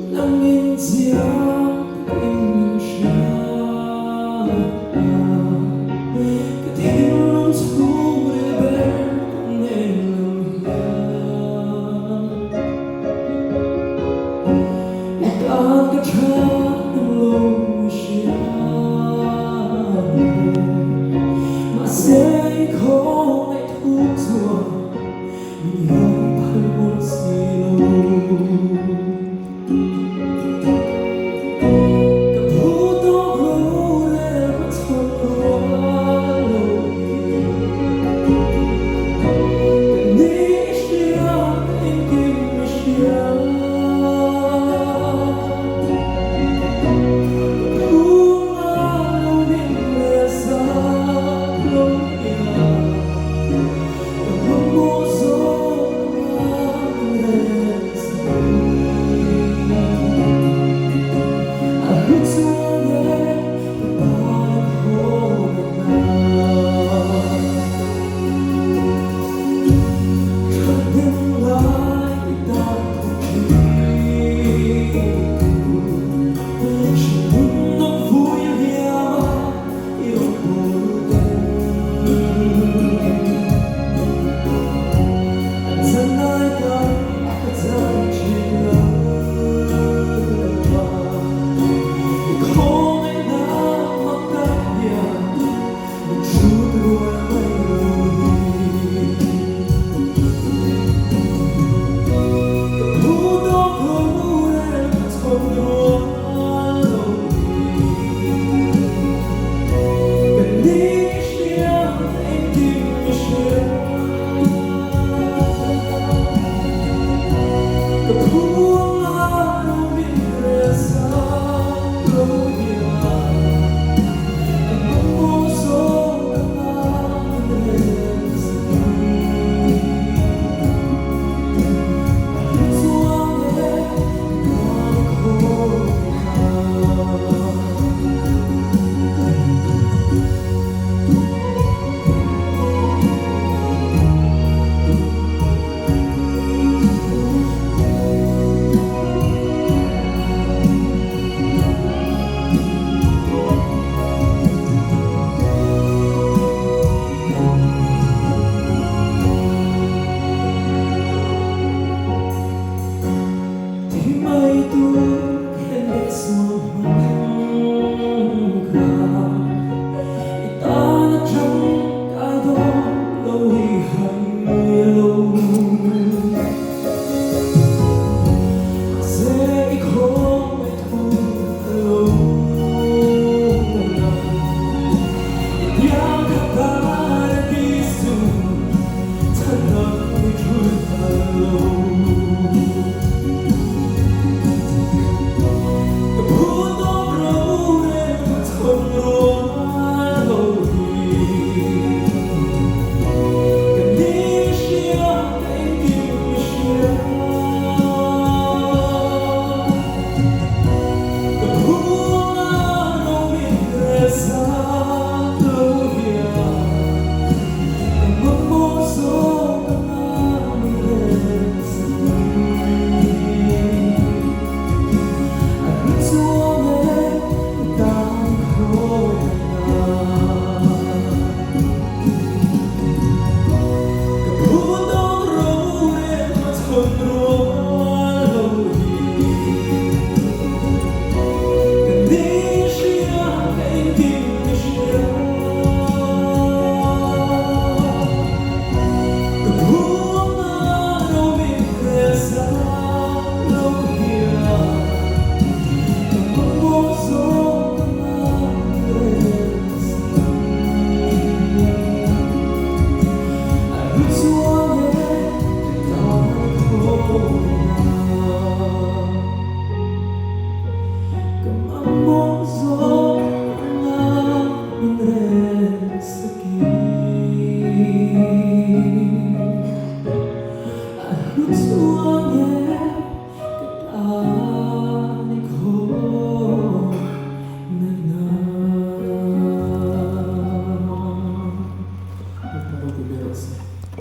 Nangin chiang takin min hria Ka thinlung chhungril ber ka nen lo hian I tan ka tha em lo i hria Mahse i khawngaih thu chuan Min hian phal mawlh si lo. Ka phu tawk rorel ka chhawn rual lo hi. Ka ni i hria, ka engkim i hria. Ka phu nga lo min leh zat lo hian. Thi mai tur khen leh sual hmang kha i tan a tangkai dawn lo i hai lo. Mahse i khawngaih thu ka lo na i biang kha paradis chu chhan dang i thul ta lo. Ka phu tawp rorel ka chhawn rual lo hi. Ka ni hria ka engkim i hria. Ka phu anga ro min rel zat lo hian ka mamawh zawk anga min rel Ka phuang a ro min rel zat lo hian ka mamawh zawk anga min rel sak. A hlu chuang e ka tan khawina ka mamawh zawk anga min rel sak. A hlu chu.